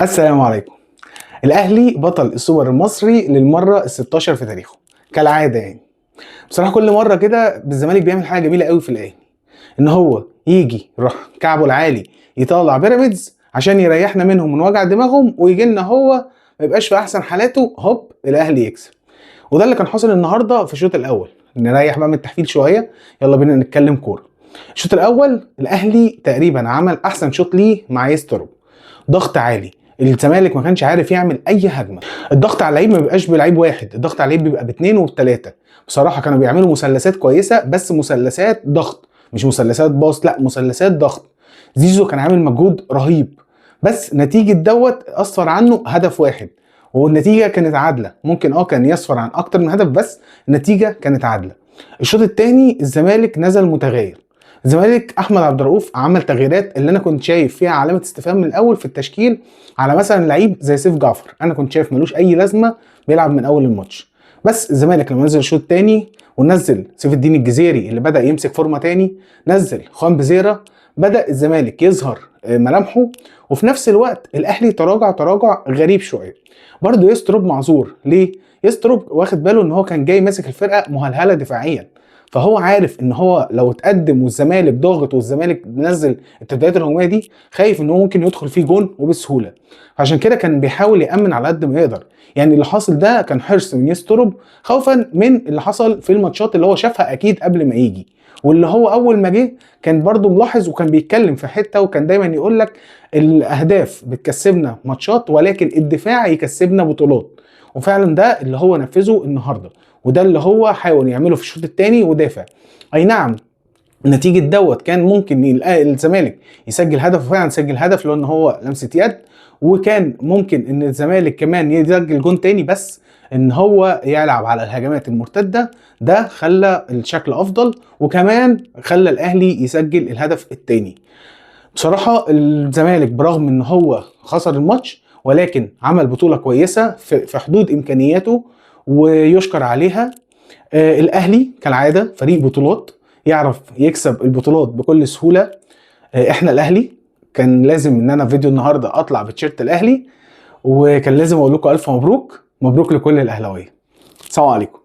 السلام عليكم. الاهلي بطل السوبر المصري للمرة ال 16 في تاريخه كالعادة. يعني بصراحة كل مرة كده الزمالك بيعمل حاجة جميلة قوي في الاهلي، ان هو يجي يروح كعبه العالي يطلع بيراميدز عشان يريحنا منهم من وجع دماغهم، ويجي لنا هو ما يبقاش في احسن حالاته، هوب الاهلي يكسب. وده اللي كان حاصل النهارده في الشوط الاول. نريح بقى من التحفيل شويه، يلا بينا نتكلم كورة. الشوط الاول الاهلي تقريبا عمل احسن شوط ليه مع يستروب، ضغط عالي، الزمالك ما كانش عارف يعمل اي هجمة. الضغط على اللعيب ما بيبقاش بلعيب واحد، الضغط على اللعيب بيبقى باثنين وبثلاثه. بصراحة كانوا بيعملوا مثلثات كويسة، بس مثلثات ضغط، مش مثلثات باص، لا مثلثات ضغط. زيزو كان عامل مجهود رهيب، بس نتيجة دوت اثر عنه هدف واحد، والنتيجة كانت عادلة. ممكن كان يصفر عن اكتر من هدف، بس النتيجة كانت عادلة. الشوط الثاني الزمالك نزل متغير. الزمالك احمد عبد الرؤوف عمل تغييرات اللي انا كنت شايف فيها علامة استفهام من الاول في التشكيل، على مثلا لعيب زي سيف جعفر، انا كنت شايف ملوش اي لازمه بيلعب من اول الماتش. بس الزمالك لما نزل الشوط الثاني ونزل سيف الدين الجزيري اللي بدا يمسك فورمه تاني، نزل خوان بيزيرا، بدا الزمالك يظهر ملامحه. وفي نفس الوقت الاهلي تراجع تراجع غريب شوية. برضه يستروب معذور ليه؟ يستروب واخد باله ان هو كان جاي ماسك الفرقة مهلهله دفاعيا، فهو عارف ان هو لو اتقدم والزمالك ضاغط والزمالك منزل التبديلات الهجومية دي، خايف ان هو ممكن يدخل فيه جون وبسهوله. عشان كده كان بيحاول يامن على قد ما يقدر. يعني اللي حاصل ده كان حرص من يستروب، خوفا من اللي حصل في الماتشات اللي هو شافها اكيد قبل ما يجي، واللي هو اول ما جه كان برضو ملاحظ وكان بيتكلم في حتة، وكان دايما يقول لك الاهداف بتكسبنا ماتشات ولكن الدفاع يكسبنا بطولات. وفعلا ده اللي هو نفذه النهارده، وده اللي هو حاول يعمله في الشوط الثاني ودافع. اي نعم نتيجة دوت كان ممكن الزمالك يسجل هدف، وفعلا سجل هدف لان هو لمسة يد، وكان ممكن ان الزمالك كمان يسجل جون تاني، بس ان هو يلعب على الهجمات المرتدة ده خلى الشكل افضل، وكمان خلى الاهلي يسجل الهدف التاني. بصراحة الزمالك برغم ان هو خسر الماتش، ولكن عمل بطولة كويسة في حدود امكانياته ويشكر عليها. الاهلي كالعادة فريق بطولات، يعرف يكسب البطولات بكل سهولة. احنا الاهلي كان لازم ان انا في فيديو النهارده اطلع بتيشيرت الاهلي، وكان لازم اقول لكم الف مبروك، مبروك لكل الاهلاوية. السلام عليكم.